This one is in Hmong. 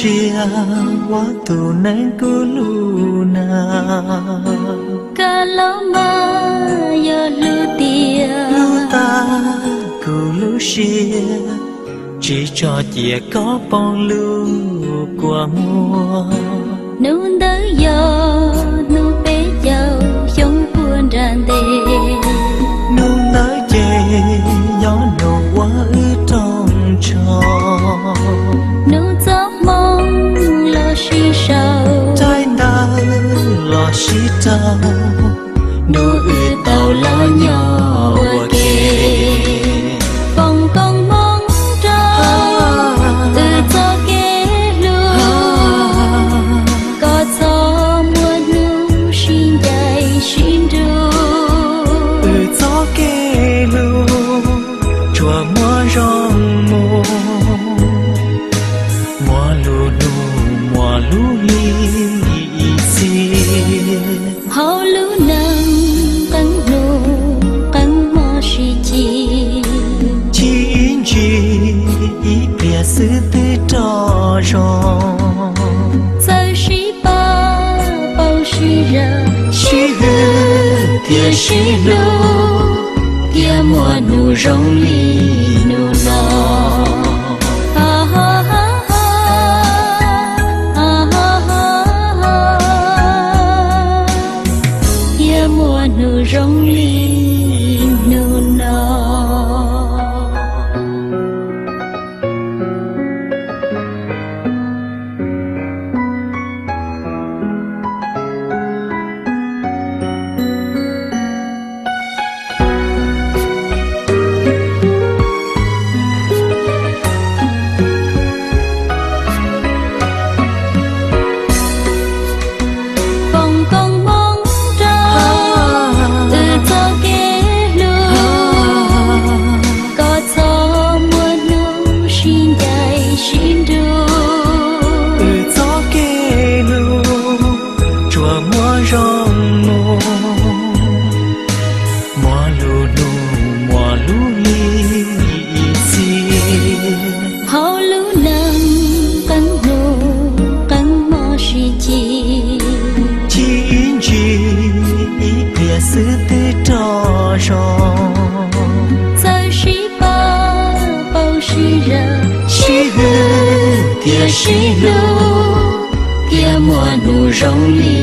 Sia ua tus neeg kuv lub neej, koj los mas yog hlub tiag, hlub tag kuv lub siab, tsis tso cia koj poob lub kua muag. Hnub ntawd yog hnub peb caug xyoo puag nram ntej, hnub ntawd ces yog hnub uas wb roog ntsho, hnub txoj hmoo los sib sau, daim ntawv los sib rau, hnub wb tau los nyob ua ke. Foom koob hmoov rau wb txoj kev hlub, koj txhob muaj hnub sib ncaim sib nrug, wb txoj kev hlub tsuas muaj zoo mus, muaj lub hnub muaj lub hli ib txhis. Hauv lub neej qee hnub qee hmo sib cim, cim ib ntsis ib pliag xwb twb rov zoo, txawm sib pab paub sib zawm, sib hwm thiab sib hlub, thiaj muaj hnub zoo li hnub no. Thiaj muaj hnub zoo li hnub no. Foom koob hmoov rau wb txoj kev hlub, koj txhob muaj hnub sib ncaim sib nrug, wb txoj kev hlub tsuas muaj zoo mus, muaj lub hnub muaj lub hli ib txhis. Hauv lub neej qee hnub qee hmo sib cim, cim ib ntsis ib pliag xwb twb rov zoo, txawm sib pab paub sib zawm, sib hwm thiab sib hlub, thiaj muaj hnub zoo li